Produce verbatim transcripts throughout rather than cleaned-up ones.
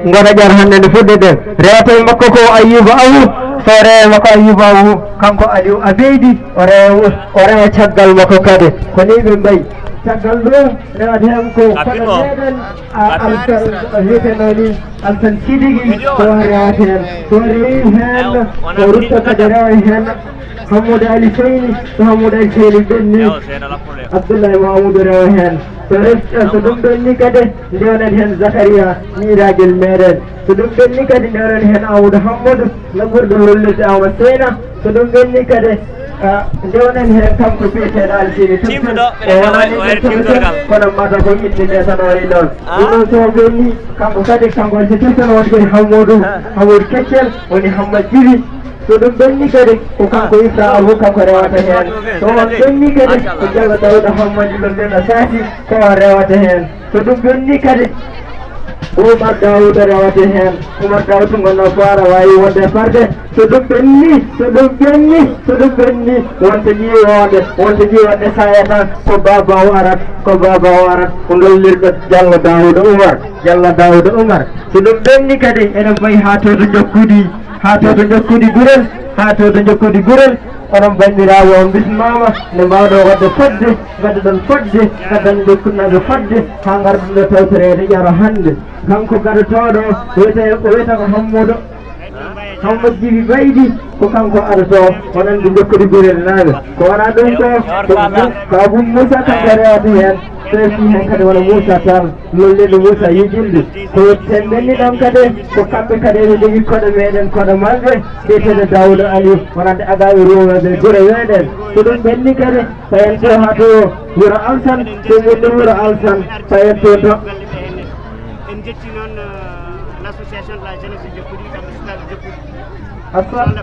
Ngona ƴar hannde nde fuɗɗirɗen. Rewata e makko ko Ayyuba Awu. So rewa e makko Ayyuba Awu, kanko Aliou Abeydi, o rewa, o rewa caggal makko kadi. Ko ni ɓe mbayi. Caggal ɗum, rewata heen ko koɗo meɗen, a, Alsan, wiyeteno ni Alsan Sidigi, ko o rewata heen. So rewi heen, o rutta kadi rewa heen. Hammudu Ali Seyni, so Hammudu Ali Seyni ɓenni, Abdoulaye Mamoudou rewa heen. So ref-, so ɗum ɓenni kadi, ndewnen heen Zakaria, miiragel meɗen. So ɗum ɓenni kadi, ndewnen heen Amadou Hammadou, no ɓurɗo hollirde Amadou Seyna. So ɗum ɓenni kadi, ah, ndewnen heen kanko biyeteeɗo Alsini Tufel. O wonani ɗum tan, kono mata ko inde nde tan o wayi noon. Ɗum noon so o ɓenni, kanko kadi, kanko Alsini Tufel woni kadi Hammadou, Hammadou Keccel, woni Hammad Jibi. So ɗum ɓenni kadi, ko kanko Issa Abou kanko rewata heen. So on ɓenni kadi, ko Jallo Dawda Hammadi London a saati, ko on rewata heen. So ɗum ɓenni kadi, Oumar Daouda rewata heen. Oumar Daouda ngonno fof aɗa waawi wonde farde. So ɗum ɓenni, so ɗum ɓenni, so ɗum ɓenni, wonta ƴiiwoonde, wonta ƴiiwoonde saya tan, ko Baba o arat, ko Baba o arat, ko lollirɗo Jallo Daouda Oumar, Jallo Daouda Oumar. So ɗum ɓenni kadi, eɗen mbayi haa to to njokkudi. Haa to to njokkudi gurel, haa to to njokkudi gurel. Onon banndiraaɓe, on bismaama nde mbaawɗon waɗde fodde, ngadduɗon fodde, ngaddan ɗo kunnaaɓe fodde, haa ngarɗon ɗo tawtoreede ƴaro hannde. Kanko gadotooɗo, o wiyetee, o wiyata ko Hammudo, Hammudo Jibi Baydi, ko kanko adotoo, onon ɓe njokkudi gurel naaɓe. Ko wonaa ɗum ko, ko, ko Abou Moussa kanko rewata heen, so fii heen kadi wona Moussa Tall. Lolliiɗo Moussa Yijinde, ko temmbeni ɗon kadi, ko kamɓe kadi eɓe njogii koɗo meɗen, koɗo maɓɓe, biyeteeɗo Daouda Ali, wonande agaaɓe ruumooɓe gure weeɗen. So ɗum ɓenni kadi, payen to haa to wuro Alsan, ɗum woni wuro Alsan, payen to to. En njetti noon, euh, l'association de la jeunesse de Jokkudi, kamɓe sukaaɓe Jokkudi. Alsan.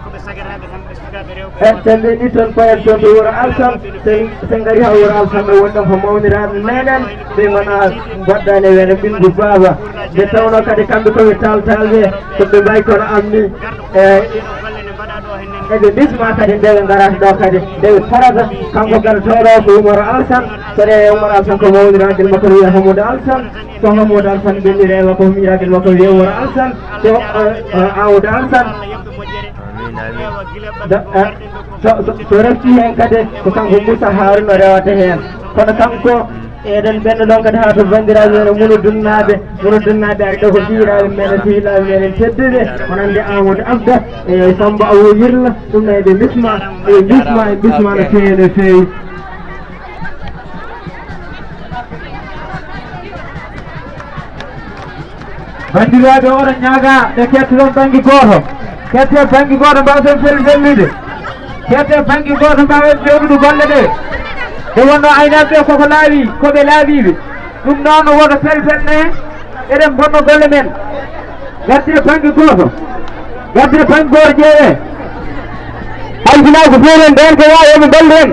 En, en ndenni toon payen toon to wuro Alsan, sen, sen ngari haa wuro Alsan ɗo woni ɗon ko mawniraaɓe meɗen, ɓe ngona mbaɗdaani e weeɗo ɓinngu baaba. Nde tawnoo kadi kamɓe ko ɓe taaltaalɓe, ko ɓe mbayi kono am ni. E, eɓe bisma kadi nde ɓe ngarata ɗo kadi, nde ɓe parata, kanko gadotooɗo ko Umar Alsan, so rewii Umar Alsan ko mawniraagal makko no wiyee Hamuudu Alsan, so Hamuudu Alsan ɓenni rewa ko mawniraagal makko wiyee Umar Alsan, so, eh, eh, Aawuudu Alsan. Da, eh, so, so, so refti heen kadi ko kanko Moussa Harouna rewata heen. Kono kanko eɗen ɓenna ɗon kadi haa to banndiraaɓe men Muno Dunnaaɓe, Muno Dunnaaɓe ari ɗo ko giiraaɓe men e sehilaaɓe men en tedduɓe, wonande Amadou Abda e Samba Awo Yirla, ɗum noon eɓe bisma, eɓe bisma, eɓe bisma no feewi, no feewi. Banndiraaɓe, oɗon ñaagaa nde kettoɗon bannge gooto. Kettee bannge gooto, mbaawten fel-, fellude. Kettee bannge gooto, mbaawen feewnude golle ɗe. Nde wonnoo aynaaɓe ɓe koko laaɓi, ko ɓe laaɓiiɓe. Ɗum noon, no woto fel-, fel ne, eɗen mbonno golle men. Ngartee bannge gooto. Ngartee bannge gooto, ƴeewee. Alfinaaɓe ko feewi en, ɓeen ko waawi, yo ɓe mballu en.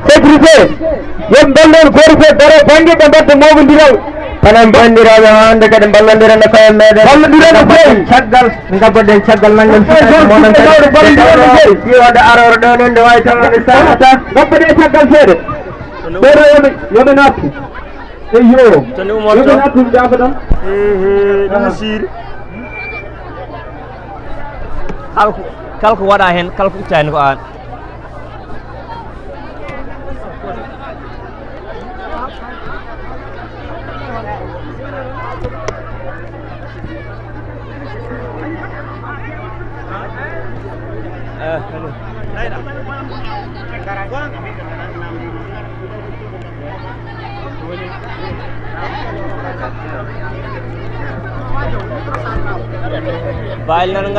Sécurité, yo ɓe mballu en, gooto fof daro bannge, ɓe mbaɗa mooɓondiral. Kono banndiraaɓe, haa hannde kadi mballondiren e koye meɗen. Mballondiren no feewi. Caggal, ngabboɗen caggal, nanngen. Eey, fitnaaji gooto moɗon kadi. Mballondiren no feewi. Ƴiwande aroore ɗo noon, nde waawi tawa ne sahata. Ngabboɗen caggal seeɗa. Seeɗa yo ɓe, yo ɓe naattu. Eyyo. To nde umorto. Yo ɓe naattu, jaafoɗon. Ehe, ɗum no siiri. Kala ko, kala ko waɗa heen, kala ko itta heen ko aan.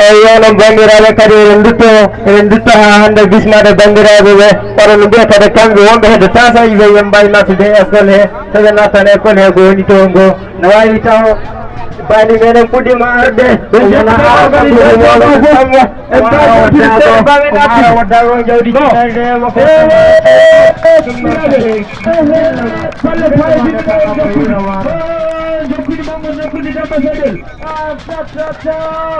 Eyi, yo non banndiraaɓe kadi eɗen ndutto, eɗen ndutto haa hannde bismaade banndiraaɓe ɓe. Oɗon mbiya kadi kamɓe wonɓe hedde taasaaji ɓe, yo mbawi nattude e école he, so ɓe nattan école he ko woni toon ngo. No waawi taw bani meɗen puɗɗiima arde. Ɓe njettaama organisation o fof. E mbawi waddaago, o mbawi waddaago jawdi. Golle payidi jokkude. Jokkude Mamadou, jokkude Demba Fadel. Ah, ta, ta, ta,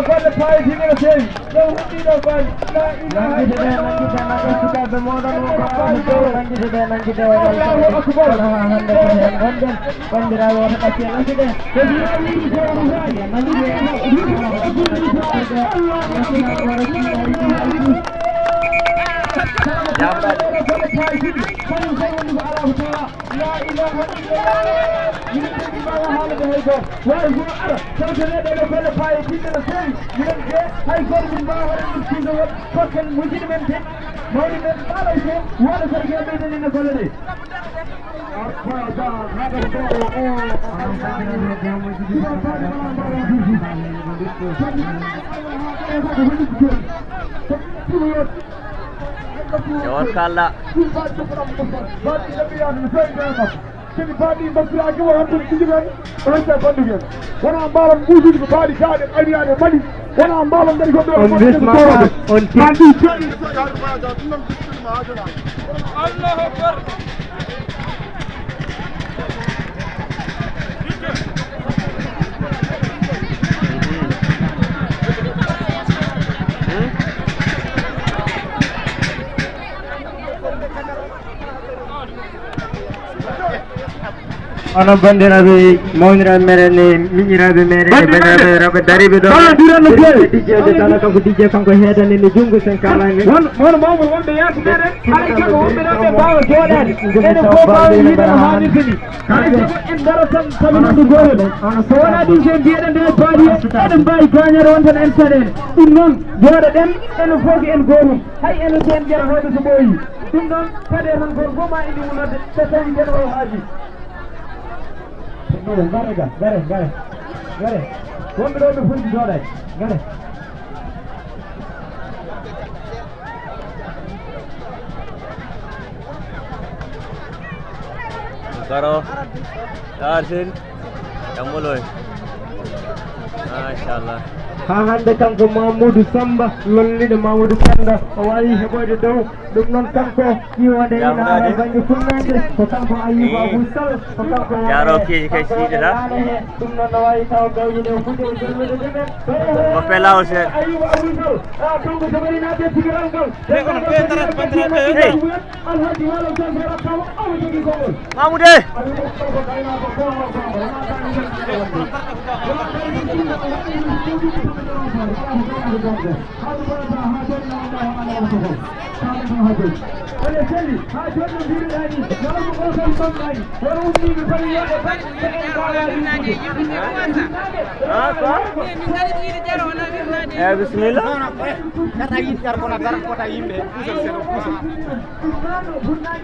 golle payidi no feewi. Ɗo huɗɗi ɗo bani. La ilaha illallah. Nangide ɓe, nangide, nangide sukaaɓe moɗon wonɓe ɓaawo ɗo. Nangide ɓe, nangide waɗal. Allahu akbar. Kono haa hannde ko heen ngonɗen. Banndiraaɓe, wota ɗacce lasiɗe. Ko si yaawi ko rufaani. La ilaha illallah. Minen kadi mbaawa haalde hay gooto. Waawi fof ara, tawtoreede ɗo golle paaye tinno no feewi. Minen de, hay gooto min mbaawa waɗande ɗum tinno won. Kokken musidɗo men ten, mawɗo men Baalo Sow, wooda koye ɓeyden ene golle ɗe. Yo on kalla. Seni baɗi mbakkiraaki o hantum sigiran o hecca bandugen. Wona mbalan ɓuusude ko baɗi kaɗe ayniyaɗe mbaɗi. Wona mbalan ngari goɗɗo On bisma on ti- Andi joni. Allahu Akbar. Onon banndiraaɓe, mawniraaɓe meɗen e miñiraaɓe meɗen e banndiraaɓe rewɓe dariiɓe ɗo. Ballodiral no feewi. Dijje de kala kanko dijje kanko heedani no junngo sen kaalani. Won won mawɓe wonɓe yeeso meɗen, hay kanko wonɓe ɗon ɓe mbaawa jooɗaade. Enen fof mbaawa yiide no haanirta ni. Hay sago en daro tan sabi wonde gooto ɗo. So wonaa ɗum so en mbiyeɗen nde baadi eɗen mbaawi gaañaade won tan en caɗeele. Ɗum noon jooɗoɗen enen fof ko en gootum. Hay enen so en ƴettooɓe so ɓooyi. Ɗum noon, paɗe tan, gooto fof ma indi mum nodde, so tawi mbiɗa o haaji. Ngare, ngare, ngare, ngare. Wonɓe ɗo ɓe foti jooɗaade. Ngare. Garo. Yaasin. Jammbulo en. Machallah. Haa hannde kanko Mamadou Samba lolliɗo Mamadou Penda, o waawi heɓoyde dow. Ɗum noon kanko ƴiwande ina ara bannge funnaange, ko kanko Ayyuba Abou Sall, ko kanko Jaaro keeji kay siiɗata. Ɗum noon no waawi taw gawƴi ɗe o fuɗɗi o jollude ɗumen. Ko pelawol seeɗa. Ayyuba Abou Sall, a kanko jogori naɓe tigiral ngal. Ɓe kono ɓe tarat banndiraaɓe. Hey. Mamoudé. Ah, quoi? Eh, bismillah. Kata yiɗi jar kono dara kota yimɓe pusa sero pusa.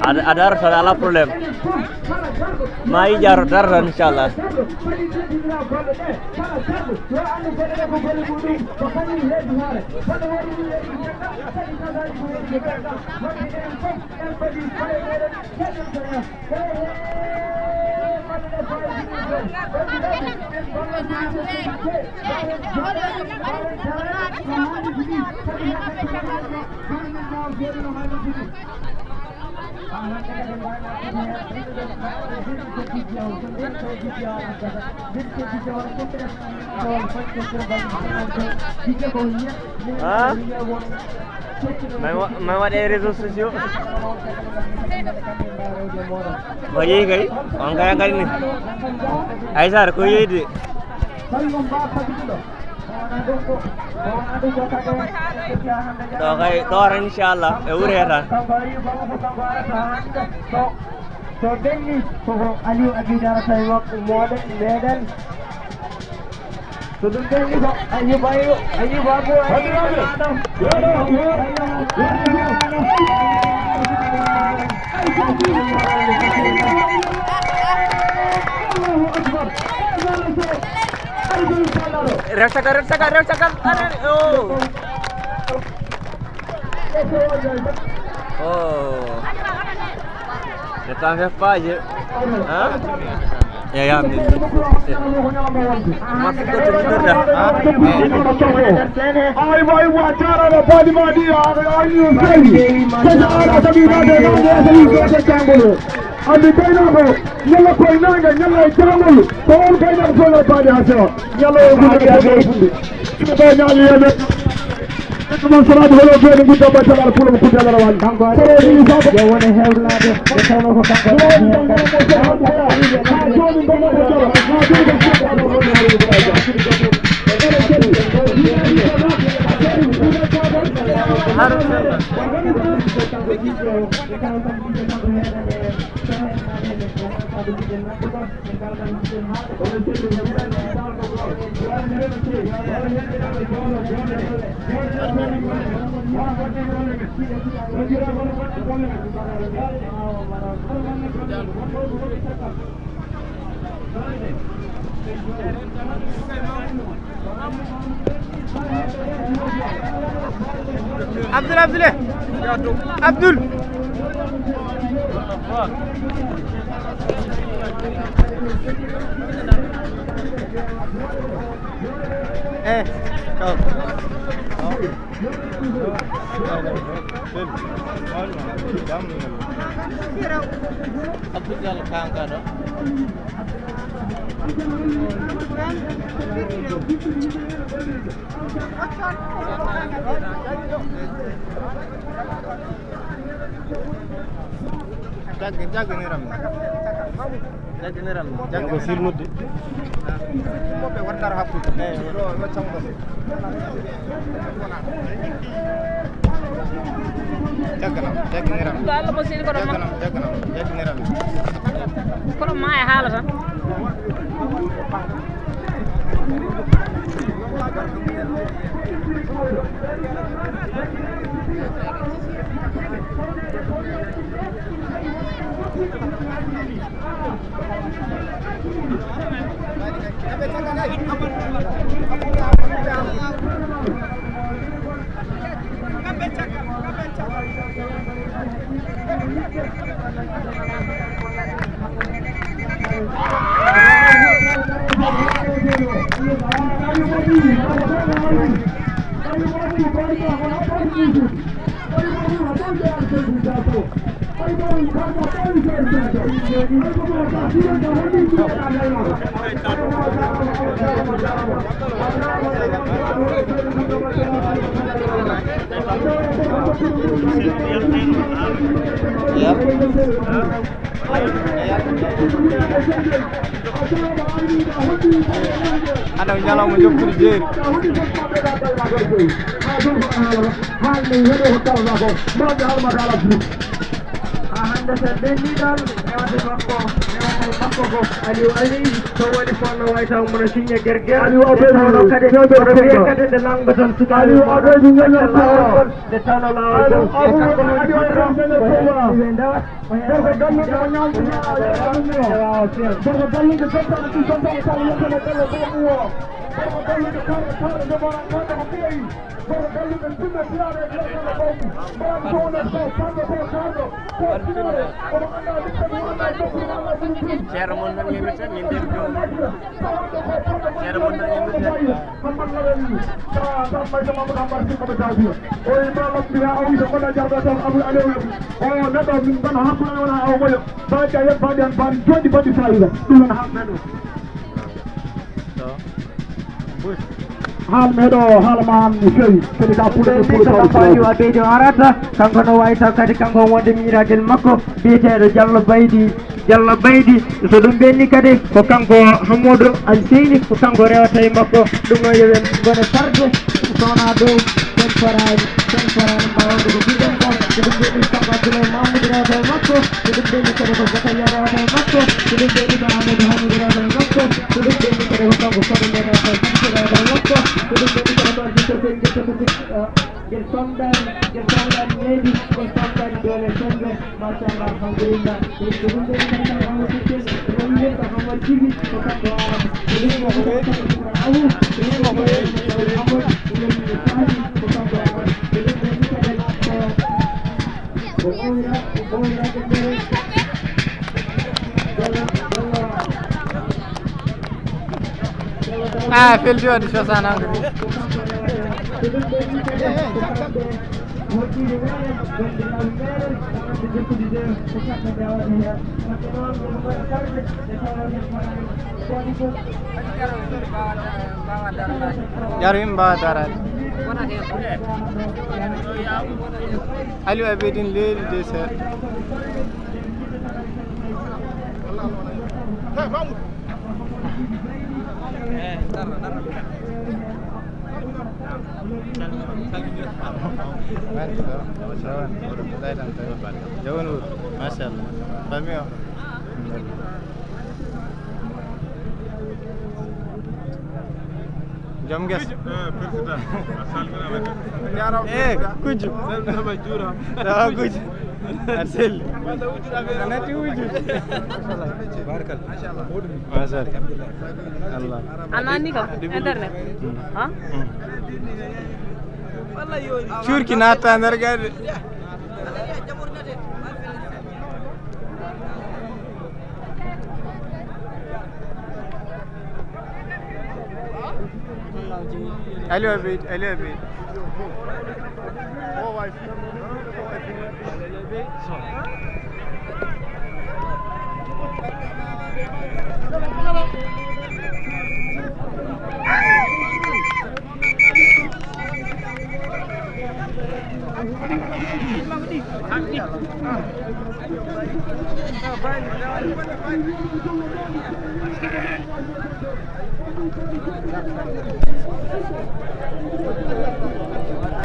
A a darata tan, alaa problème. Ma yi jaro darata tan, inchallah. Ah? May wa-, may waɗe réseaux sociaux. Ko yehi kay, on kay kadi ni. Aysar, ko yehi de. Ɗo kay, ɗo tan inchallah, e wure tan. So ɓenni, koko Aliou Abidara tawi waktu moɗon meɗen. So ɗum ɓenni ko Aliou Bayo, Aliou Bayo, Aliou Bayo. Allahu Akbar. Rew caggal, rew caggal, rew caggal. Are, oh. Oh. Le temps fait pas, je. Hein? Ya, ya, mais. Ma fi ko to dindor da. Ay, ay, wa tara la badi badi, ay, ay, ay. Ko ara tabi na de na de, ay, ay, ay. Andi kaynaako, ñalla koye naange, ñalla e jangol, ko on kaynaako fof no baaɗi haa sewa. Ñalla o gudde e fof no funde. Ɓe ɓe ñaali yeɓe. Ɓe ɗum on salaade holo ɓe ɓe gudda ba jalar pulo ko jalar wal. Kanko ari yo wone hewlaade, ɓe tawno ko kanko. Haa jooni mbaɗa ko jara, haa jooni ko jara. Abdoul, Abdoul, eh. Abdoul. Eh, oh. Abdou Diallo kanka ɗo. Jagge, jagginiram. Jaggindiral mo, jaggindiral. Ko filmudde. Yimɓe won daro hakkude. Eyi, ɗo, ɗo camɗo. Jagganam, jaggindiral. Ɗum ɗo Allah mo seni kono ma. Jagganam, jagganam, jaggindiral. Kono ma e haala tan. Hannde ko ñalawma jokkude jeeri. Haalde weɗo ko kalata ko, mbaɗde haalma kala fuu. Haa hannde so en ɓenni ɗon, rewata makko, rewata e makko ko Aliou Ali, to woni fof no wayi taw mona signe gerger. Aliou Abel, kadi, oɗo wiya kadi nde langga tan sukaaɓe. Aliou Abel, nde tawno laawol ngol. Gorko galluɗo ko ñaawtude, gorko galluɗo tottata ɗum, tottata taw yettere galle baabu o. Gorko galluɗo kawɗo tawɗo nde mona kawɗo ko ɓeyi. Gorko galluɗo tinno fiyaade e galle baabu. Mbaɗa ko wona ko sanɗo ko sanɗo. Ko fiyaade. Omo annda ɗum kadi, o annda nokku, o annda ɗum ɗum. Ceerno mon tan yewirta, min nder ɗum. Ceerno mon tan yewirta. O neɗɗo min mbano hakkunde wona awa moƴƴo. Baadi a yebbaade an baadi jooɗi baɗi fayida. Ɗum wona haalde ɗo. Haal meɗo haala ma an no feewi. Kadi ka puɗɗo puɗɗo taw ko Aliou Abedi o arata. Kanko no wayi taw kadi kanko wonde miñiraagal makko biyeteeɗo Diallo Baydi. Diallo Baydi, so ɗum ɓenni kadi, ko kanko Hammadou Alseyni, ko kanko rewata e makko. Ɗum noon, yo en ngone farde, so wonaa ɗum, ken foraani, ken foraani, ma wonde ko jiɗen ko. So ɗum ɓenni, kanko Abdoulaye Mamoudou rewata e makko. So ɗum ɓenni kadi, ko Zakaria rewata e makko. So ɗum ɓenni, ko Amadou Hamidou rewata e makko. So ɗum ɓenni kadi, ko kanko Fodé Ndeye rewata e makko. So ɗum ɓenni kadi, ko Abdoulaye Seyni, ngel somdaani, ngel somdaani needi, ngel somdaani doole sembe. Machallah, alhamdulillah. Ko ɗum ɓe wiɗata tan, Amadou Sissé. Ko ɗum wiɗata tan, Amadou Sissé. Ko kanko o. Ko ɗum wiɗata tan, Amadou Sissé. Ko ɗum wiɗata tan, Amadou Sissé. Ko kanko o. Ko ɗum ɓe wiɗata tan, ko, ko ɓooyra, ko ɓooyra, ko ɓooyra. Walla, walla. Ah, feldi waɗi cosaan hankadi. Yaro yimɓe mbawa daraade. Aliou Abedine leeli de seeɗa. Jawan wuro. Machallah. Famille o. Joom ges. Eh, président. A salminaama de. Jaaraama, eh, président. Kujju. Salminaama, juuraama. Tawa kujju. Aɗa selli. A natti wujju. Barakallah. Machallah. Allah. A naanni kam internet. Hmm. Ha? Hmm. Cuurki natta nder gayde. Allez, vite, allez, vite.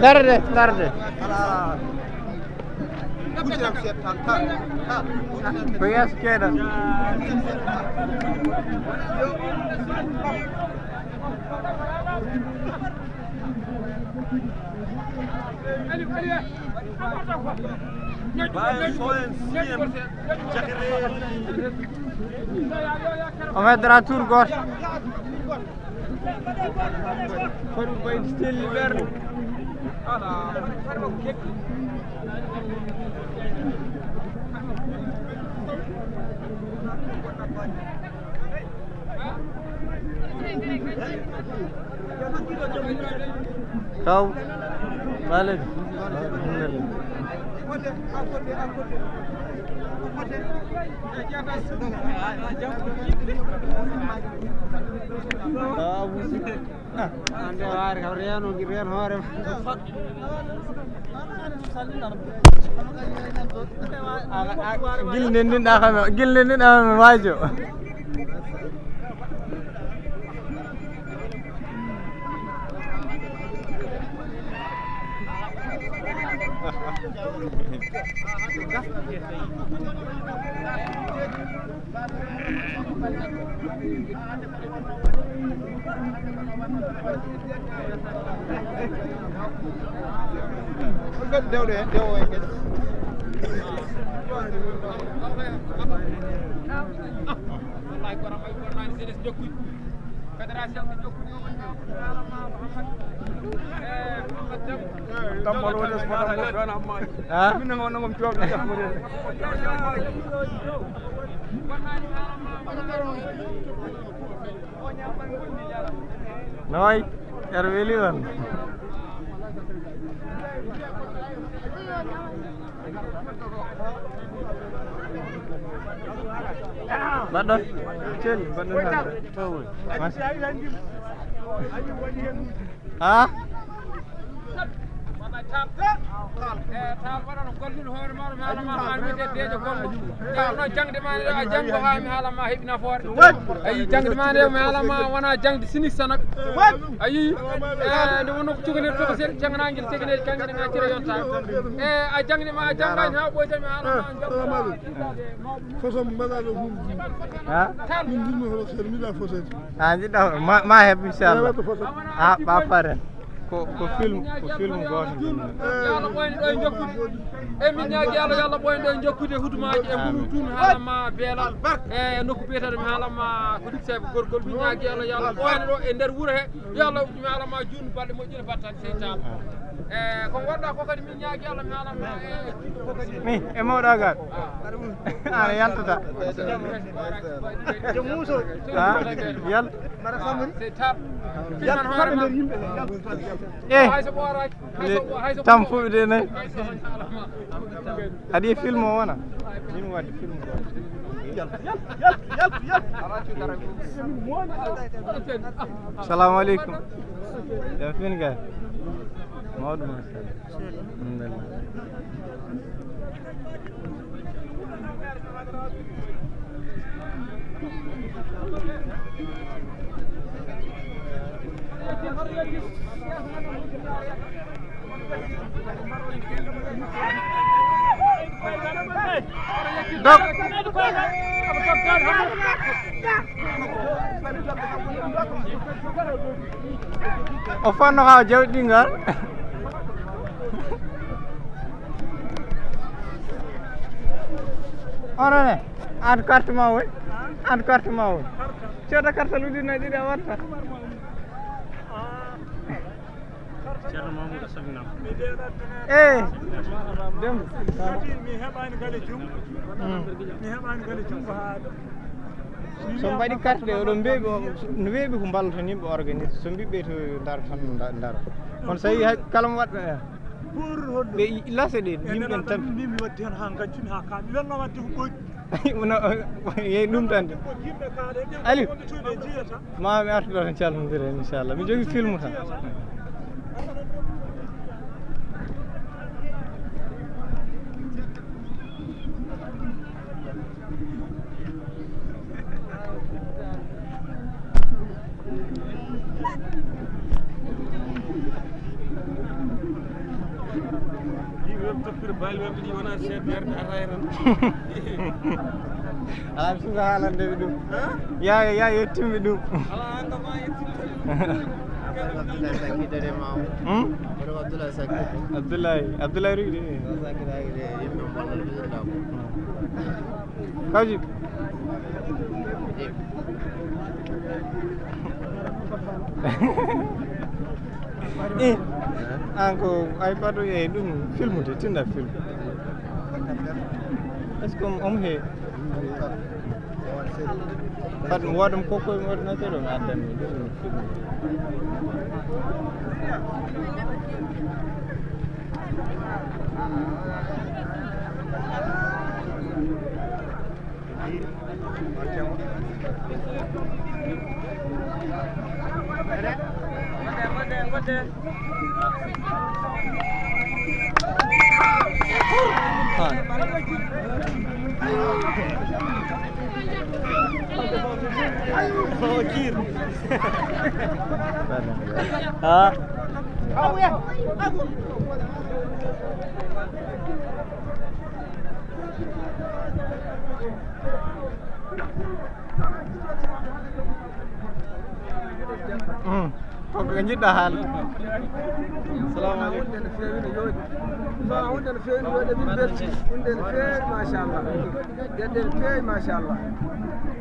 Darde, darde. Ko yeeso keeɗen. O meddora tour gooto. Foti ko en stelli ɓerɗe. Ala. Kaw. Maaleykum. Alhamdulillah. Ah, Abu Sidi. Ah, ande waare kam reeno, reeno hoore ma. Gila ndenndinɗaa kam, gila ndenndinɗaa kam, waajo. Tambal woni so fotata mo fewana amma. Ha? Min ne wonno ngom jooɗo jafore. Noy, yar weli on. Mbaɗɗon? Cel, mbaɗɗon hannde. Ha? E, Taal, waɗano gollude hoore maɗa, mi haala ma, ma mi wiyete deeƴo gollo. Nde wonno jaŋde ma nde ɗo, a janngo haa mi haala ma heɓi nafoore. Ayi, jaŋde ma nde mi haala ma wona jaŋde sinik sanak. Ayi, e, nde wonno ko cukalel tokosel, jaŋanaangel tegeneeji kaŋŋe ɗe ŋaccira yonta. E, a jaŋde ma, a janngaani haa ɓoyta, mi haala ma, janngo. Façon mbaɗa ɗo ɗum. Ha? Min ndinno hono seeɗa, mi yiɗa fosede. A jiɗɗo ma, ma heɓ, inchallah. Ewa, to fosede. A, ɓa pare. Ko, ko film, ko film gooto. Yo Allah ɓooyne ɗo e jokkude. E min ñaagi Allah, yo Allah ɓooyne ɗo e jokkude hudumaaji e ngulu tun haala ma beelal. E nokku biyeteeɗo mi haala ma ko Dikseɓe gorgol. Min ñaagi Allah, yo Allah ɓooyne ɗo e nder wuro he. Yo Allah mi haala ma juun balɗe moƴƴude battane sey taal. E ko ngonɗa ko kadi min ñaagi Allah mi haala ma e ko kadi. Mi e mawɗo gal. Ana yaltata. Jom muuso. Ha? Yal. Mara samri. Sey taal. Yal. Hoore ma. Eh. Hay so ɓooraaki. Tam fuɗɗude nayi. Aɗa yiya film o wona? Min waɗde film o. Yal, yal, yal, yal, yal. Salamu aleykum. Jam fin kay. Mawɗum, machallah. Alhamdulillah. Dok. O fanno ka jawdi ngal. Onon ne, an carte ma woni? An carte ma woni? Codda carte ujunnaji ɗiɗi a watta. Ceerno Mamoudou a salminaama. Eh. Dem. Kadi mi heɓaani gale junngo. Mm. Mi heɓaani gale junngo haa ɗo. So mbaɗi carte ɗe, oɗon mbeeɓi o, no weeɓi ko mballoton yimɓe organise. So mbiɓɓe to ndar tan nda-, ndaro. Kono so yii hay kala mo waɗɓe, eh. Pour honɗum? Ɓe i-, lase ɗe, yimɓe tan. Mbimi wadde heen haa ngaccumi haa kaaɓi. Welno wadde ko ɓooyi. Wona, yeey ɗum tan de. Aliou, ma mi artu ɗo tan calmondire, inchallah. Mi jogii film tan. Ɗi web toppir baali webɓe ɗi wona seeɗa yerde arayran. Ala mi suka haalande ɓe ɗum. Yaayo, yaayo yettimmi ɗum. Ala an kam ma yettimmi. Abdoulaye Sakki dede ma o. Hmm? Abdoulaye Sakki. Abdoulaye, Abdoulaye Ruy de. Sakki dede yimɓe mballo ɓe ɗum. Kawji. Eh, an ko ay pato e ɗum filmude, tinda film. Est-ce que on he? Fat mi waɗum ko koye mi ordinateur o mi addan mi ɗum film. Ha? Mm. Ko ko njiɗɗa haalde? Salamu aleykum. Hunde no feewi, no yooɗi. Fa hunde no feewi, no yooɗi, min belti. Hunde no feewi, machallah. Geɗe no feewi, machallah.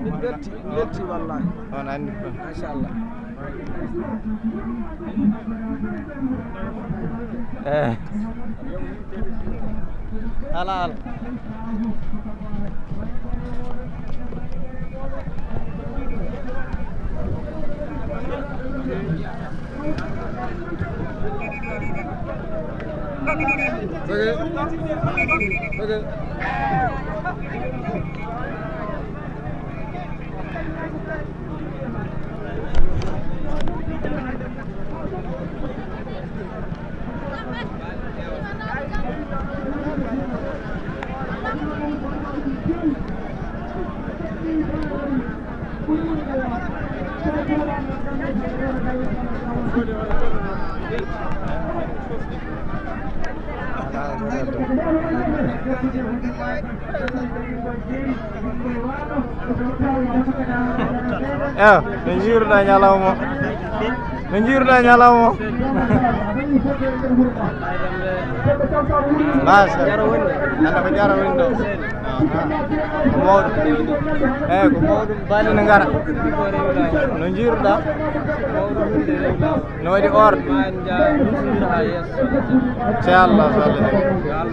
Min belti, min belti wallahi. On anndi ko. Machallah. Eh. Ala, ala. Ewa, no njiiruɗaa ñalawma o? No njiiruɗaa ñalawma o? Machallah. Hannde ko jara woni ɗo. Aha. Ko mawɗo. Eyi, ko mawɗo. Baali ne ngara. No njiiruɗaa? No waɗi ordre? Inchallah, so Allah jaɓi.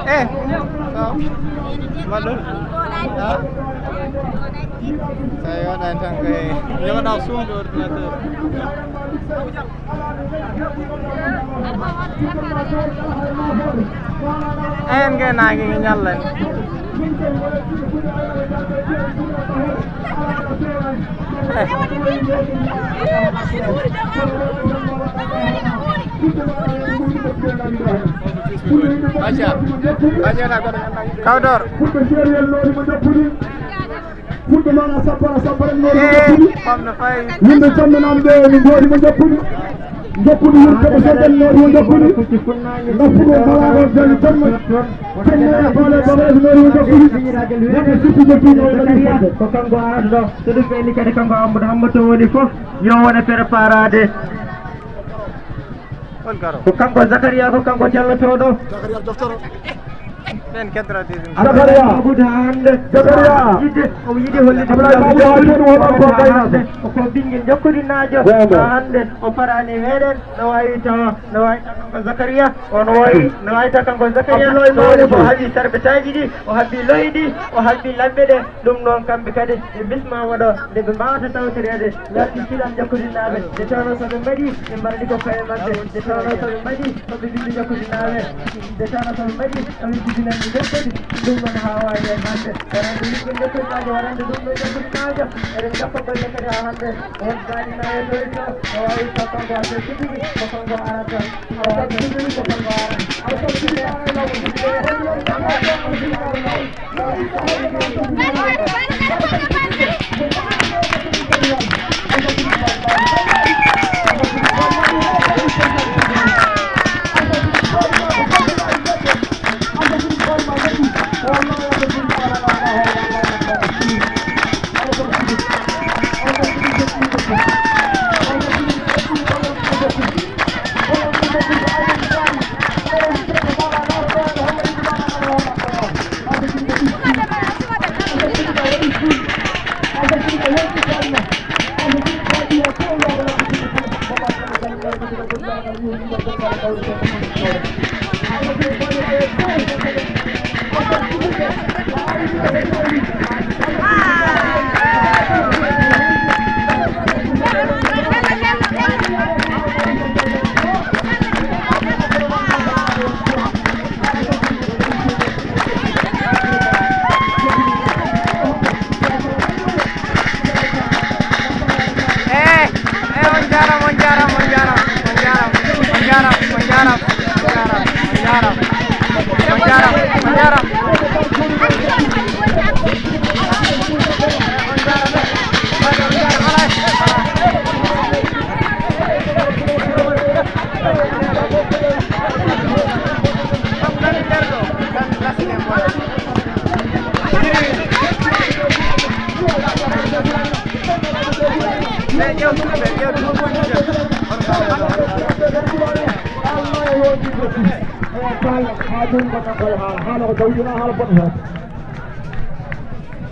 Eh, so mbaɗɗon? Ha? Tawi waɗani tan kay. Yoga ɗaw suumde ordinateur. En ngeenaange nge ñallan. Kawdor. Fulɓe seeriyel noori mo jokkude. Fulɓe maana sappara sappara noori mo jokkude. Yimɓe camminaaɓe ɓe, min ngoodi mo jokkude. Jokkude yimɓe ko seeɗen noori mo jokkude. Ngaffuɗo malaaɗo jali jamma. Jamma e faale bagage noori mo jokkude. Wonde sippi jokkude o waɗi fodde. Ko kanko arata ɗo. So ɗum ɓenni kadi kanko Amadou Hammatou woni fof. Yo wone préparade. Ko kanko Zakaria, ko kanko jallotooɗo. Zakaria doftoro. Ɓen keddora deuxième. Abdoulaye Mamoudou hannde. Zakaria. Yiɗde, omo yiɗi hollude Abdoulaye Mamoudou haa jooni wonaa ko gaynaaɓe. Ko ɓinngel jokkodinaajo. Haa hannde o paraani meɗen. No waawi tawa, no waawi tawa kanko Zakaria. On wooyi, no waawi tawa kanko Zakaria. Abdoulaye Mamoudou. O haɓi sarbetaaji ɗi, o haɓi loyi ɗi, o haɓi labbe ɗe. Ɗum noon, kamɓe kadi ɓe mbismaama ɗo, nde ɓe mbaawata tawtoreede, ngarti Silan Jokkodinnaaɓe. Nde tawnoo so ɓe mbaɗii, ɓe mbaɗani ko koye maɓɓe. Nde tawnoo so ɓe mbaɗii, ko ɓe ɓiɓɓe Jokkodinnaaɓe. Nde tawnoo so ɓe mbaɗii, ko ɓe jibinanɓe Jokkodi. Ɗum noon, haa waawi e maɓɓe. Waɗande yimɓe Jokkodinnaajo, waɗande ɗum ɗo Jokkodinnaajo. Eɗen jokka golle kadi haa hannde. On Sadio Mané to, to, o wawi ko kanko arata tigi, ko kanko arata. O wawi ko kanko arata. Eh, eh, on jaaraama, on jaaraama, on jaaraama, on jaaraama, on jaaraama, on jaaraama, on jaaraama, on jaaraama, on jaaraama, on jaaraama, on jaaraama, on jaaraama, on jaaraama.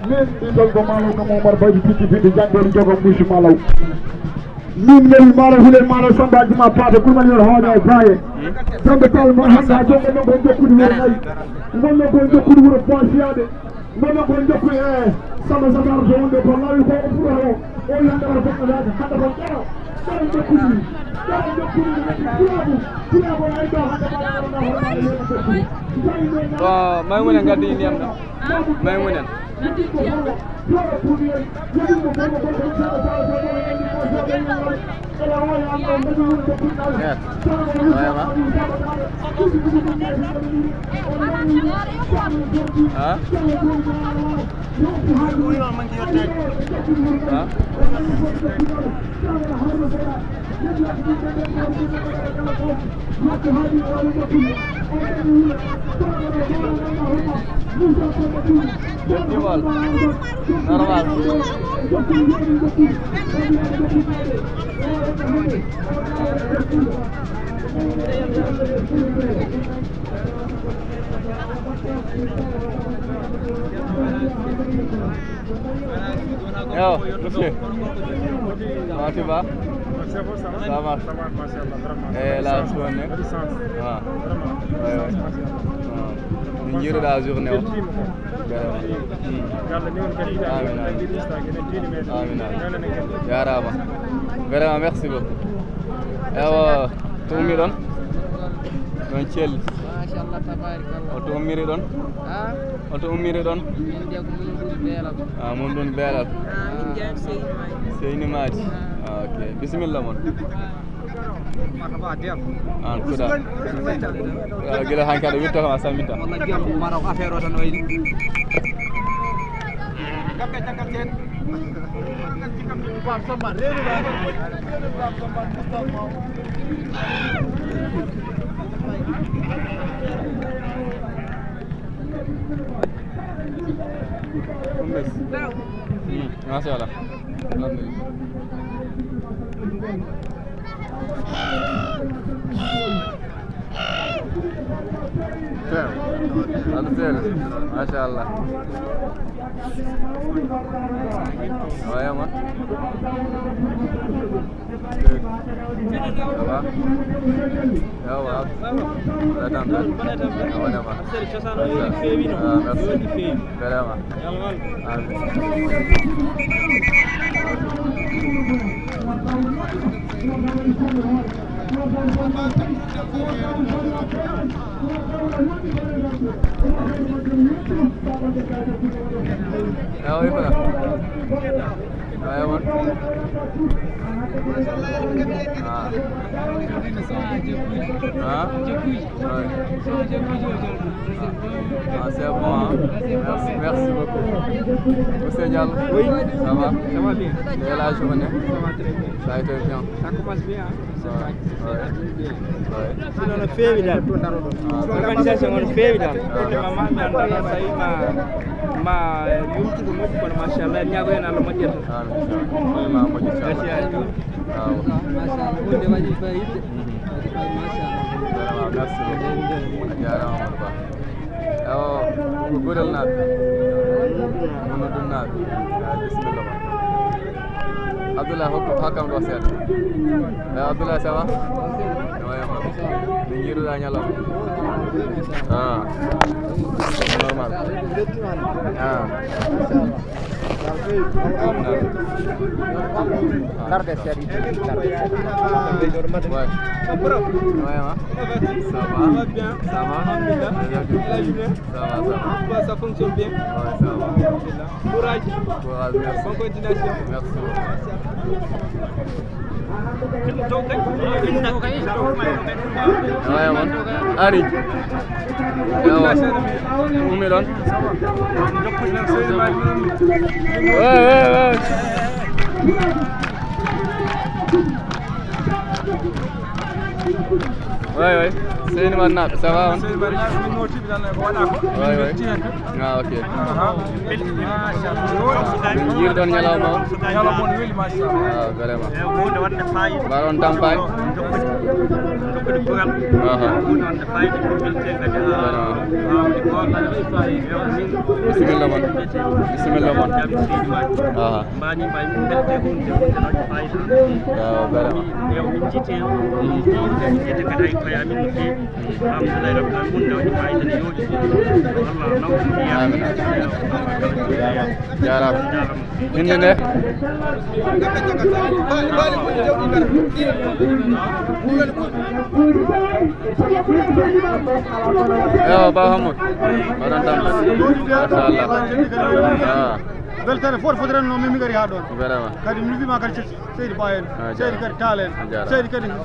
Min ɗi tonko Malo kam Omar Baydi Titi Fiti jangol jogo musi Malaw. Min neli Malo Hule Malo Samba Juma Pata Kurmani yor hawna e baye. Samba Tall mo handa jongo mo gon jokkude wuro nayi. Mon no gon jokkude wuro Ponsiade. Mon no gon jokkude e Samba Satar to wonde ko lawi ko o furo o. O yanda ko ko da hada ko jara. Jara jokkude. Jara jokkude ko tulabu. Tulabu ay do hada ko. Bon, Maimouna gaddi ndiyam ɗam. Maymunen. Yes. Wayma. Ha? Ha? Normal. Yo, monsieur. Comment tu vas? Ça va? Eh, la journée. Ah. Ouais, ouais. Ah. Min njiiruɗa journée o. Vraiment. Hmm. Amin, amin. Amin, amin. Jarama. Vraiment, merci beaucoup. Ewa, to ummi ɗon? Ɗon celli. Machallah, tabarakallah. Hoto ummiri ɗon? Ha? Hoto ummiri ɗon? Min de ko min ɗum beelal. Ah, mun ɗum beelal. Ah, min jam seyni maaji. Seyni maaji. Ah. Ah, ok. Bisimilla mon. Marhaba, Diallo. An kuɗa. Ah, gila hankali witta kam a salminta. Walla Diallo, mara ko affaire o tan wayni. Gabbe caggal seen. Ɗum bes. Hmm, machallah. Alhamdulillah. Tew. Alhamdulillah. Machallah. Wayama. Ça va? Yawa. Mbaɗa tampere? Mbaɗa tampere. A waɗama. Affaire cosaan o yoni feewi no. Ah, merci. Yoni feewi. Vraiment. Amin. Yawa, i fana. Ewa, ewa. Ah. Ah. Ouais. Ah, c'est bon, hein. Merci, merci beaucoup. Monsieur Diallo. Oui. Ça va? Ça va bien. T'es là, je connais. Ça va très bien. Ça a été bien. Ça commence bien, hein. C'est vrai. Ouais. C'est vrai. Ouais. Sinon, no feewi dal. Ah. Organisation on feewi dal. Ah. Pour le moment, mi anndaa tawi ma, ma yumtude moƴƴi, kono machallah, en ñaago heen Allah moƴƴere. Amin. Woni ma moƴƴi, inchallah. Merci à vous. Waaw. Machallah, hunde waɗi fayida. Mhm. Waɗi fayida, machallah. Vraiment, merci beaucoup. A jaaraama, Amadou Ba. Ewo, ko Gurel naaɓe. Mamadou naaɓe. Ah, bisimilla ma. Abdoulaye, hokku, hokkam ɗo seeɗa. Eh, Abdoulaye, ça va? Wayama. Min njiiruɗa ñalawma. Ah. Normal. Ah. Larde seeɗa. Ouais. Wayama. Ça va? Ça va? Alhamdulillah. Ça va, ça va. Ça fonctionne bien? Ouais, ça va. Alhamdulillah. Courage. Courage, merci. Bonne continuation. Merci beaucoup. Ewa, ewa. Ari. Ewa. Ummi ɗon. Ewa, ewa, ewa. Way, way. Seyni Mannaaɓe, ça va on? Seyni Mannaaɓe, min nootiiɓe tan ko waɗaa ko. Way, way. Min mbeltii heen tan. Ah, ok. Aha. Min njiiruɗon ñalawma o? Ñalawma o no weli, machallah. Ah, vraiment. Eeyi, huunde waɗde faayiida. Mbaɗon tampere? Jokkude, jokkude kural. Aha. Huunde waɗde faayiida, min mbeltii kadi haa. Vraiment. Haa woni ko waɗde faayiida. Eeyi, min. Bisimilla mon. Bisimilla mon. Jam seydi Mannaaɓe. Aha. Mbani mbay min mbeltii huunde, huunde no waɗde faayiida. Eeyi, vraiment. Eeyi, min njiiti, min njiiti kadi hay koye amin no feewi. Alhamdulillahi rabbil alamin, ɗum ne waɗi fayida, ne yooɗi. Allah nawɗum. Amin. Jaaraama. Innde nde? Ewa, Ba Hamoud. Mbaɗon tampere. Machallah. Ah. Weltere fof fotren no min mi gari haa ɗoon. Vraiment. Kadi mi wiima kadi Seydi Ba en, ah, seydi kadi Taal en, ah, jaaraama, seydi kadi Dia en,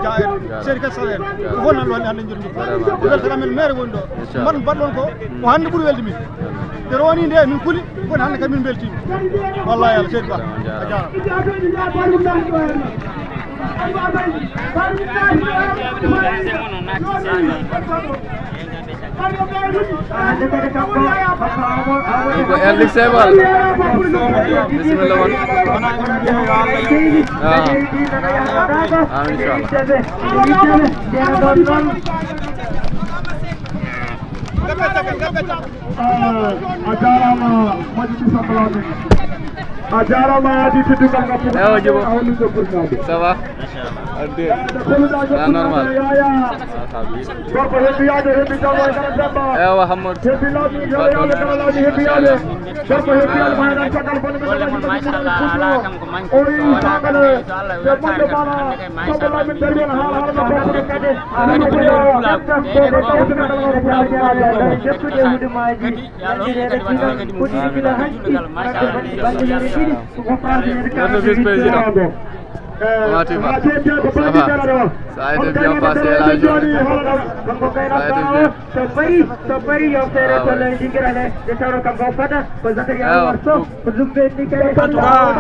jaaraama, seydi kadi Sal en. Jaaraama. Ko fof nan ɗo hannde, hannde njotndi. Jaaraama, jaaraama. Ko weltere amen meere woni ɗo. Inchallah. Mbaɗ, mbaɗɗon ko, mm, ko hannde ɓuri welde min. Nde rowani nde min kuli, woni hannde kadi min mbeltiima. Wallahi Allah, seydi Ba. Jaaraama, jaaraama. A jaaraama. Ɗum ko Erlic Sebal. Bisimilla mon. Ah. Ah, inchallah. Eh, a jaaraama, moƴƴi sambalaade. A jaaraama, Haadi, teddungal ngal fof. Ewa, Djibo. A holliima jokkirnaaɓe. Ça va? Machallah. Alhamdulillah. C'est normal. Gorko heddiyaade, heddi janngo e kala Demba. Ewa, Hammadou. Heddi laabi, yo Allah kala laabi heddiyaade. Machallah. Gorko heddiyaade, ma heɗan caggal bonde. Golle mon, machallah, alaa kam ko manque. O wi sangale, so Allah weltaare tan, hannde kay, machallah, Lamin Darwel, haala, haala, no bokkude kadi. Kadi ko ɗum laabi. Kadi, yo Allah, kadi waɗa kadi mo. Amin. Kadi, kadi, kadi, kadi, machallah. Notre vice-président. Comment tu vas? Ça va? Ça a été bien passé, la journée? Ça a été bien. So payi, so payi, yo feere. Ah, ouais. Tolno e dingira nde, nde tawno kam ko fada, ko Zakaria Oumar Sow, ko ɗum ɓe ni kadi. En tout cas,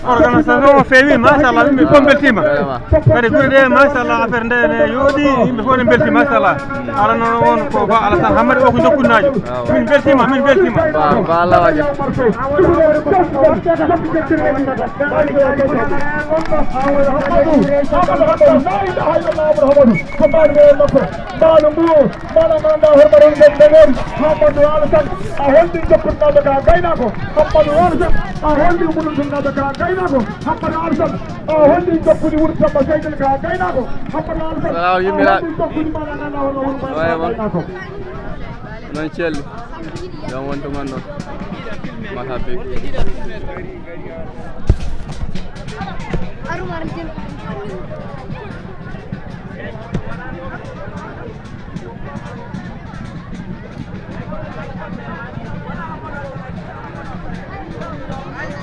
organisation o feewi, machallah, yimɓe fof mbeltiima. Vraiment. Kadi gure ɗe, machallah, affaire nde ne yooɗi, yimɓe fof ne mbelti, machallah. Ala noon won ko Ba Alassane Hammadi o ko jokkunnaajo. Min mbeltiima, min mbeltiima. Ba, Ba Lawaja. Ko mbaɗ ɓe makko, mbaɗa ngannduɗaa hoore mbaɗa yimɓe ɓe noon, Hammadou Alassane, a holli jokkunnaaɓe ka gaynaako, Hammadou Alassane, a holli wurtunnaaɓe ka gaynaako, Hammadou Alassane, a holli jokkude wurtamba seyɗel ka gaynaako, Hammadou Alassane, a holli jokkude mbaɗa ngannduɗaa hoore mbaɗa yimɓe ɓe noon, Celli. Jam wonto man ɗon. Marhabi.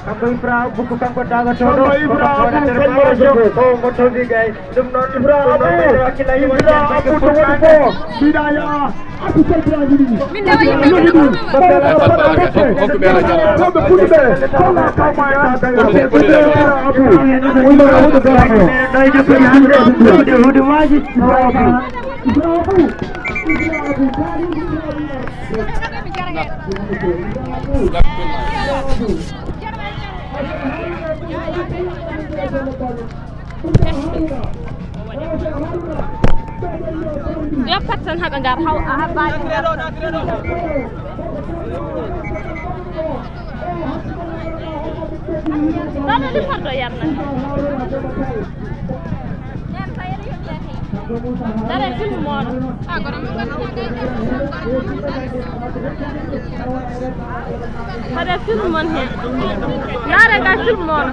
Kanko Ibra Abou, kanko daga to ɗo. Kanko Ibra Abou, kanko Ibra Abou, ko mo towi gay. Ɗum noon, Ibra Abou, Ibra Abou, to woni ko? Mbiɗa yaa. Min de wayi min de ko. Hokku ɓe ala jara. Kamɓe fulɓe. Kono kawma e ka gay. Ibra Abou. Ibra Abou. Ibra Abou. Ibra Abou. Yo pat tan haɓe ngar haw a haɓɓaani. Ɗaɗo lifarɗo yarna. Dare film mono. Dare film mon hen. Dare ga film mono.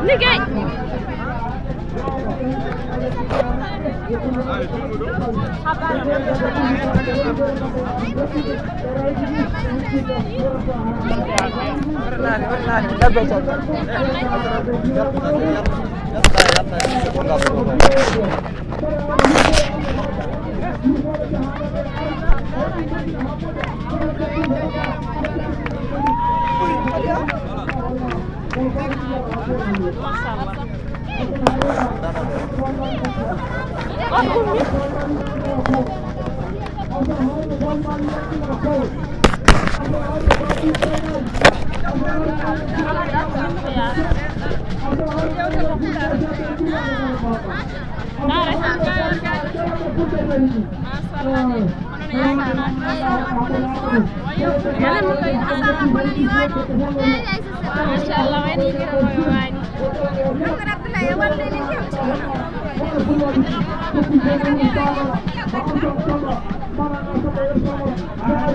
Ligay. Machallah, wayno yiɗira mo waani.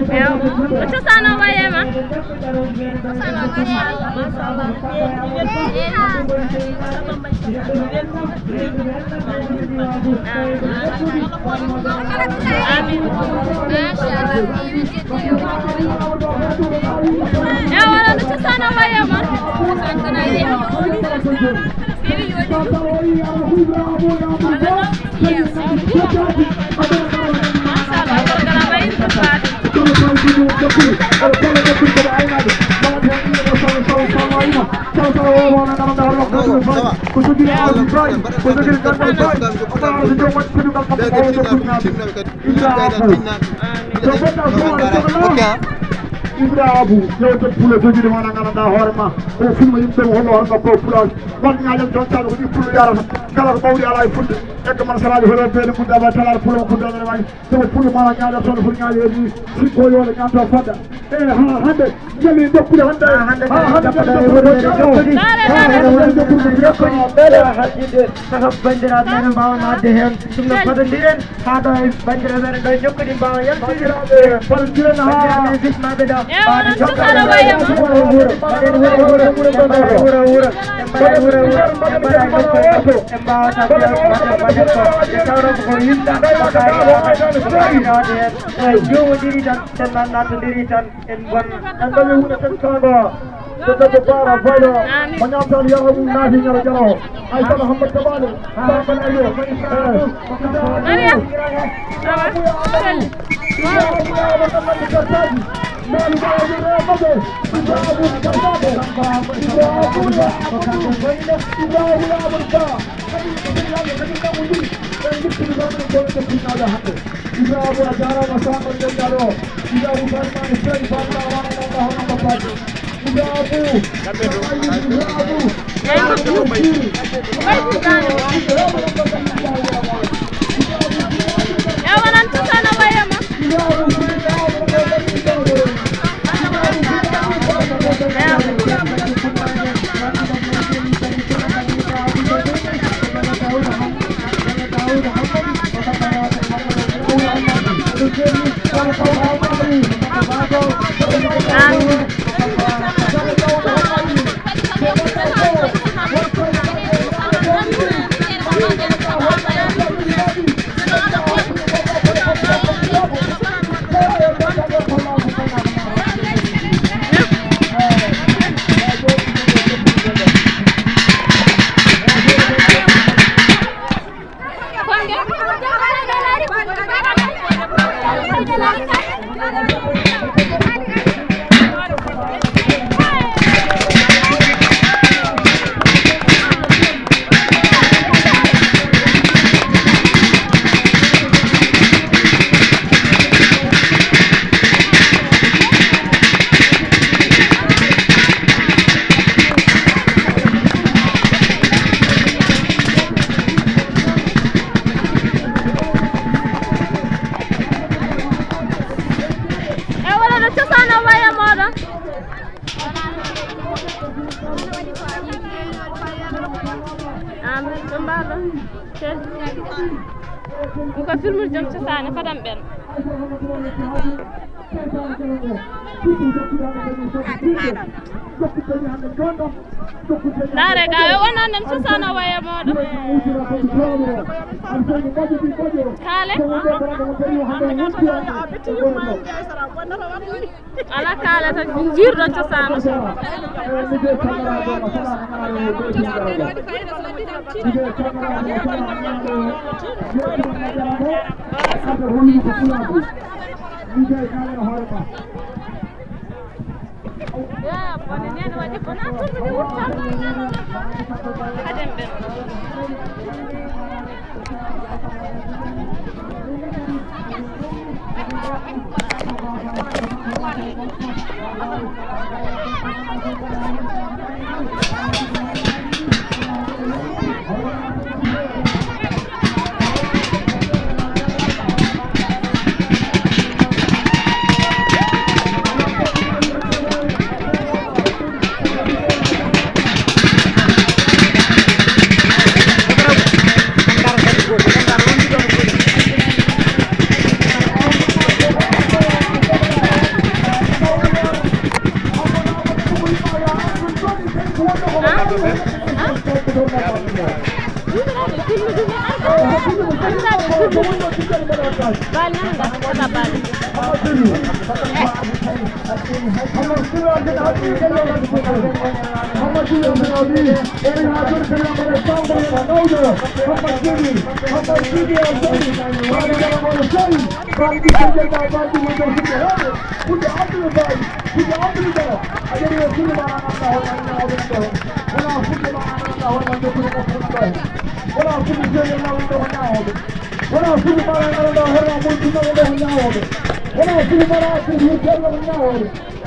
Ewa, no cosaan o wayi e ma? Machallah, machallah. Amin. Machallah. Ewa, no cosaan o wayi e ma? Machallah, gorko na wayi ko faati. Ok. Ibra Abu, yewte pula jogiiɗo ma, nganndanɗaa hoore ma. O filma yimɓe ɗum, hollo hono ɗo ko pula. Wan ñaaƴal jontaɗo ko ɗi pula yarata. Kala ko ɓawli alaa e fulɓe. Egga man salaaji hono beene mun daba talar pula ko daba wayi. Sabu pula ma ñaaƴa toon foti ñaaƴe ni. Sikko yo le ñaata fada. E ha hande. Jali dokkude hande. Ha hande jali dokkude hande. Ha hande jali dokkude hande. Beele hajjinde. Saka banndiraaɓe men mbaawa naatde heen. Ɗum no fadondiren. Haa ɗo e banndiraaɓe men ɗo e nokkuuji mbaawa yaltude. Banndiraaɓe, banndiraaɓe men bismaaɓe ɗo. Ewa, mbaɗen noon cosaan o wayi e ma. Wuro wuro, mbaɗen wuro wuro, mbaɗen wuro wuro, mbaɗen wuro wuro, mbaɗen nokkuuji. En mbaawata mbaɗen ko. Nde tawnoo ko yimɓe mbaɗaani heen. Eyi, joomodiri tan, sen nan nattondiri tan. En mbon. En ɗawi wuɗe ten kanko. So debbo Baara Faylo. Amin. Mo ñaamtaani yaha mum naati ñalo jalo. Ay sala Hammat Tabale. Baara Faylo. Mariam. Awa. Sel. Ibrahima a jaaraama, saago ndenɗaa ɗo. Ibrahima Fatimata Sey, Fatima Wano, Wano, Wano, Wano, Fatima. Ibrahima, Ibrahima. Ewa, nan cosaan o wayi e ma. E wala no cosaan o wayi e mooɗon. Amin. Ɗum mbaɗo. Te. Ɗum ko filmude joom cosaan e fadam ɓen. Ndaare ga, e wonaa nen cosaan o wayi e mooɗon. Kaale. Ala kaale tan, jiirɗo cosaan.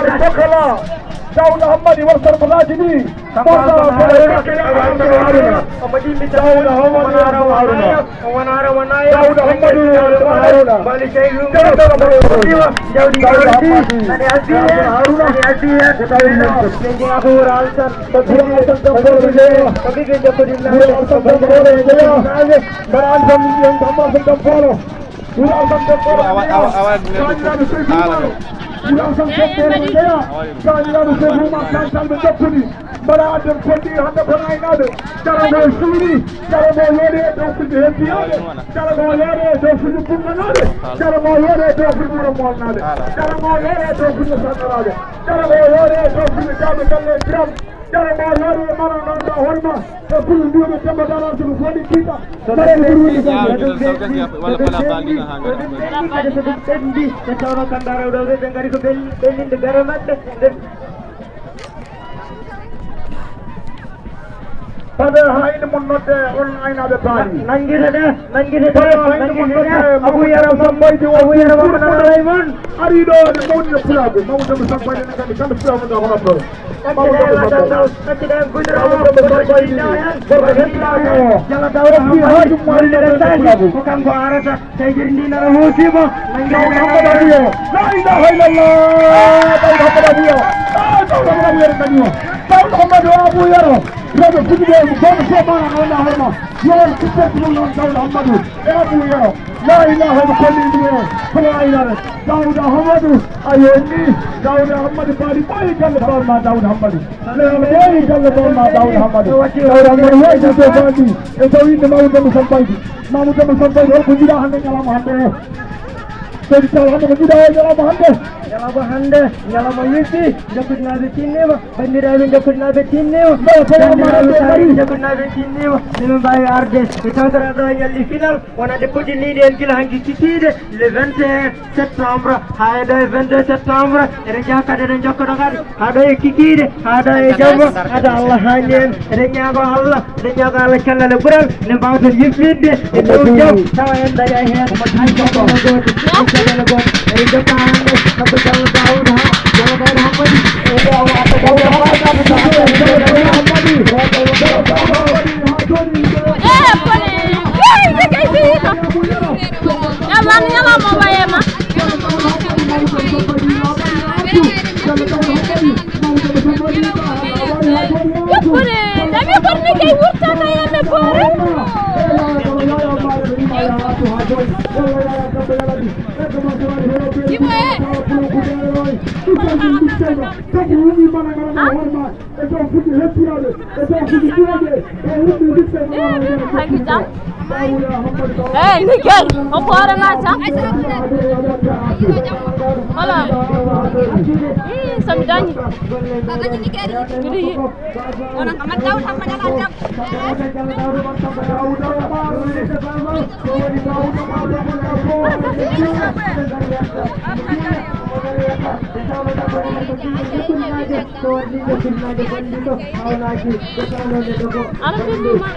Hammadi Kokala. Dawda Hammadi war sarbalaaji ɗi. Samba Alfa Haruna. Samba Alfa Haruna. Omo ɗimmi tan. Dawda Hammadi war sarbalaaji ɗi. O wonaa rawa nayo. Dawda Hammadi war sarbalaaji ɗi. Bali Seydu. Dawda Hammadi. Jawdi Dawda Hammadi. Nani addi heen. Nani addi heen. Ko tawi heen. Ɓe njeyaa ko wuro Alsan. Ko wuro Alsan ko wuro Alsan. Ko ɓiɓɓe Jokkodirnaaɓe. Wuro Alsan ko wuro Alsan. Mbaɗa Alsan, Alsan Dampolo. Wuro Alsan Dampolo. Awa, awa, awa, Kaaniraaɓe Seydu Maaro. Wuro Alsan Dampolo njeyaa. Kaaniraaɓe Seydu Maaro, Kantal ɓe Jokkudi. Mbaɗa adden kolli hannde ko aynaaɓe. Dara ngo suuri. Dara ngo yoore e dow fulɓe heddiyaɓe. Dara ngo yoore e dow fulɓe Bummanaaɓe. Dara ngo yoore e dow fulɓe Wuro Moolnaaɓe. Dara ngo yoore e dow fulɓe Sanngaraaɓe. Dara ngo yoore e dow fulɓe Jaaɓe Galle Biram. Dara ngo yoore e mana nanda holma. E fulɓe mbiyoɓe Demba Dara Sulu foni kiita. Mare ko ɓuri wonde jam. Walla pala balɗi na hanga. Kadi so ɗum ɓenndi, ɓe tawno kanda rewɗo ɓe, ɓe ngari ko ɓen-, ɓenndinde gare maɓɓe. Ɓe Paɗe haa inde mon nodde on aynaaɓe paali. Nanngirde ɗe, nanngirde ɗe, Paɗe haa inde mon nanngirde ɗe. Nodde Abu Yero Mawɗo Sambaydi o Abu Yero Mawɗo Sambaydi. Nana lay mon. Ari ɗo ne mawni e pulaagu. Mawɗo Demba Sambaydi ne kandi kala pulaagu nda hono ɗo. Mawɗo Demba Sambaydi. Accident gudro. Mawɗo Demba Sambaydi. Gorko hettaaɗo o. Jala dawra Accident haa ɗum woni nde pulaagu. Ko kanko arata. Tawi jeri ndi nana huusiima. Dawda Hammadi Abu Yero. La ilaha illallah. Dawda Hammadi Abu Yero. Ah, Dawda Hammadi Abu Yero kadi o. Dawda Hammadi o Abu Yero. Rewɓe Fuuta ɓe, gooto fof maana no wonaa hoore ma. Yo on kippirtu ɗum noon Dawda Hammadi e Abu Yero. La ilaha ɓe kolli ɗum o. Kono aynare. Dawda Hammadi. Ayo ni. Dawda Hammadi baali ɓooyi galle baal ma Dawda Hammadi. Ɓooyi galle baal ma Dawda Hammadi. Dawda Hammadi waɗi ɗum to baali. E tawi inde Mamadou Demba Sambaydi. Mamadou Demba Sambaydi, holko njiɗa hannde ñalawma hannde o? Seydi Tall, hannde ko njiɗa o ñalawma hannde? Ñalawma hannde, ñalawma weeɓi, Jokkodinaaɓe tinniima, banndiraaɓe Jokkodinaaɓe tinniima, banndiraaɓe Jokkodinaaɓe tinniima, ɓe mbaawi arde ɓe tawtoraa ɗo e ñalɗi final, wonande puɗɗiniiɗi en gila hanki kikiiɗe, le vingt et un septembre, haa e ɗo e vingt-deux septembre, eɗen njaha kadi, eɗen njokkoda kadi. Haa ɗo e kikiiɗe, haa ɗo e jamma, hade Allah haañi en. Eɗen ñaago Allah, eɗen ñaago Allah cellal e ɓural, nde mbaawaten yiflitde e dow jam, tawa en daña heen hay caɗeele goote, hay caɗeele goote. Eɗen jokka hannde, kanko Jallo Daawuda, haa Jallo Daawuda Hammadi. Eh, pone. Hey, the guy see you. Yalla, ni yalla mo bayema. Jokkude, dami korni kay wurtata yande boore. Ibo e. Hanki jam. Eyi, Niger, on ko hoore ma jam? Voilà. Ii, so mi dañi. Miɗo yiɗi. Ana finduma.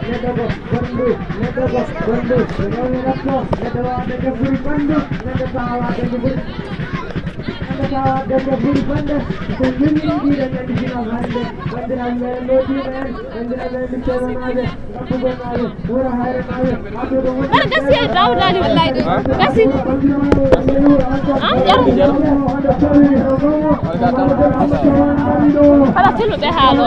Wara gasi e Daouda Aliou. Gasi. An jam. Kala filmuɓe haalo.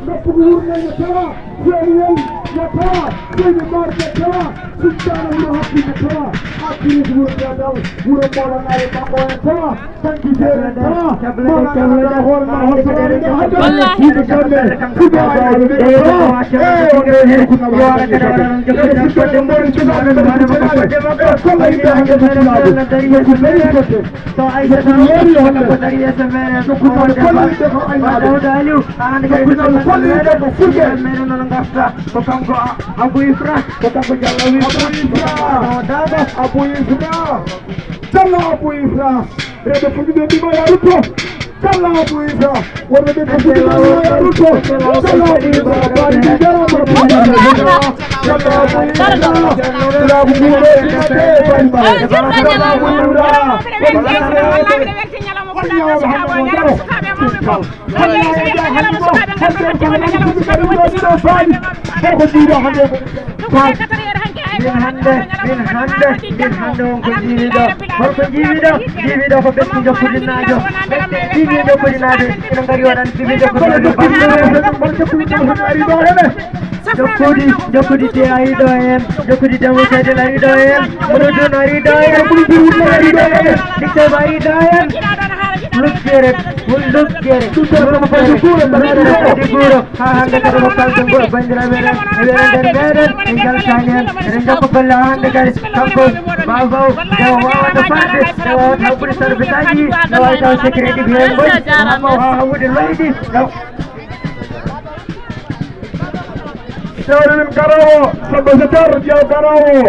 Noppugu wurnayde tawa, feeñiyel no tawa, seydi marde tawa, sujjaana wuro hakkunde tawa, hakkunde wuro dadal, wuro mboolanaare makko en tawa, tanki jeere tawa, mboolanaare hoore ma hol ko woni hajjal, wallaahi. Yimɓe kamɓe, fuɗɗo aynaaɓe ɓe tawa, e on ɗo heen ko nawa hajjal. Yo fuɗɗo e mbooloo cukaaɓe mbaɗa ko cukaaɓe, e kolla yimɓe hannde ko cukaaɓe, ko ɓuri fodde. So Aissata Diallo ko dari S M R en, Mamadou Aliou, haa hannde kadi ko meɗen noon ngarta, ko kanko Abou Ifra, ko kanko Diallo Abou Ifra. Daba. Abou Ifra. Diallo Abou Ifra. Rewɓe fottude mbima ya rutto. Diallo Abou Ifra. Worɓe ɓe fottude mbima ya rutto. Diallo Abou Ifra. Baɗi ɗi dara. Diallo Abou Ifra. Laabu ngu ɗo ɗi waɗde e baɗi ma. Diallo Abou Ifra. Min hannde, min hannde, min hannde, min hannde on ko jiiwiɗo? Holko jiiwiɗo? Jiiwiɗo ko ɓesngu jokkodinaajo. Ɓesngu jiiwiɗo jokkodinaajo. Ina ngari waɗan jiiwiɗo jokkodinaajo. Jokkuɗi, jokkuɗi te ari ɗo heen, jokkuɗi Demba Fadel ari ɗo heen, Moussa Diouf ari ɗo heen, Moussa Diouf ari ɗo heen, Dicteur Ba ari ɗo heen. Luggere, won luggere, luggere, luggere kadi guuro. Haa hannde kadi ko kalten ngol banndiraaɓe meɗen, e wiyande meɗen, en njaltaani heen. Eɗen njokka golle haa hannde kadi, kanko Babaw, nde o waawata fadde, nde o waawata habbude sarbetaaji, nde o waawata secret ɗi ko heen ngoni, o habba o haa hawwude loyɗi, nde Sewre min garoowo, Samba Jeter, ƴeew garoowo.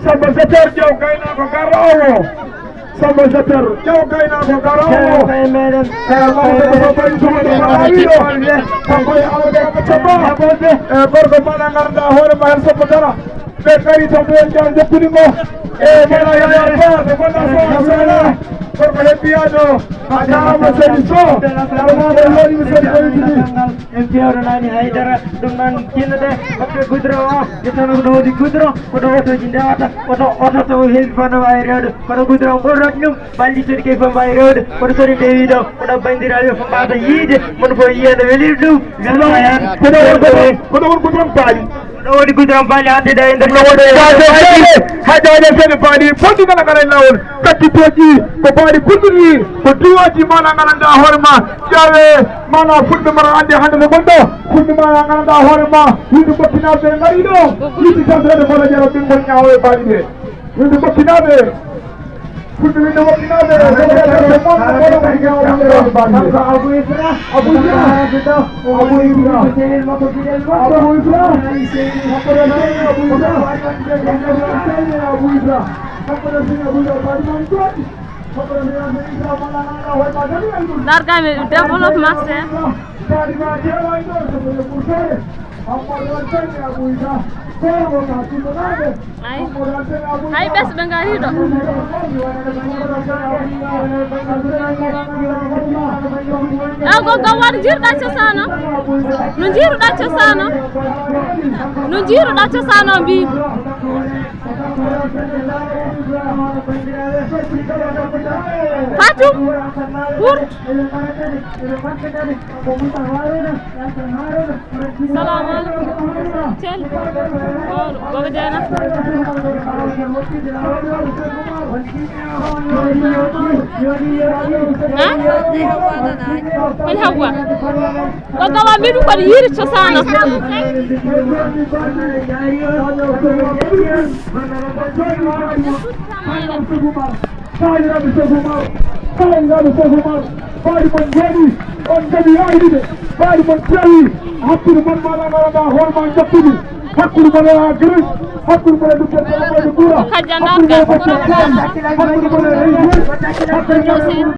Samba Jeter, ƴeew gaynaako garoowo. Samba Jeter, ƴeew gaynaako garoowo. Ceerno kay meɗen. E mawɗo ko Samba Jeter, kanko e Amadou Amadou Samba. E gorko mbaɗa ngannduɗaa hoore ma heen Samba Dara. Ɓe ngari to ɓe jam jokkude mo. E mbaɗa Yaya Ba, ɓe ngonɗa Sohna Sohna. Gorko hebbiyaaɗo. A jaaraama seydi Sow. Jaaraama seydi Sow. En pewtanani haydara, ɗum noon, tinno ɗe, waɗɓe goudron o, ƴettano ko ɗo woni goudron, ko ɗo otoji ndewata, oto, oto taw heewi fof no waawi rewde, kono goudron ɓurrata ɗum, balɗe tati kay fof mbaawi rewde, kono so ɗum ɗewi ɗo, ko ɗo banndiraaɓe fof mbawata yiide, mono fof yiya no weliri ɗum, welma heen. Ko ɗo woni goudron, ko ɗo woni goudron baali. Ko ɗo woni goudron baali hannde ɗo e nder. Ɗum no woni baali, haa jawle seeɗa baali, fodde kala kala e laawol, kattitooji, ko baali kulɓiɗi, ko duwaaji mana ngannduɗaa hoore ma, ƴeewe. Mana fulɓe mbaɗa anndi hannde no gonɗo. Fulɓe mbaɗa ngannduɗaa hoore ma. Yimɓe Burkina ɓe ngari ɗo. Yimɓe Sasere mbaɗa jara ɓe ngol ñaawo e baali ɓe. Yimɓe Burkina ɓe. Fulɓe winde Burkina ɓe. Kanko Abu Isra. Abu Isra. Abu Isra. Abu Isra. Abu Isra. Abu Isra. Largami développement, c'est ay. Ay, ɓes ɓe ngari ɗo. Aw, goggo, won jiiruɗa cosaan o? No jiiruɗa cosaan o? No jiiruɗa cosaan o, mbiimi. Fatou, pour. Salamu aleykum. Cel. Baba Diana. Ha? Woni Hawwa. Ko gawa min ko yiiri cosaan o. Taaniraaɓe Seeku Umar, taaniraaɓe Seeku Umar, baali mon njooɗi, on njaɓi yaaydude, baali mon peewi, hakkunde mon ma ngannduɗaa hoore ma jokkude, hakkunde mon e Gris, hakkunde mon e Dukkere Sala Boyde Guura, hakkunde mon e Bakkar Kaayi, hakkunde mon e Rewɓe, hakkunde mon e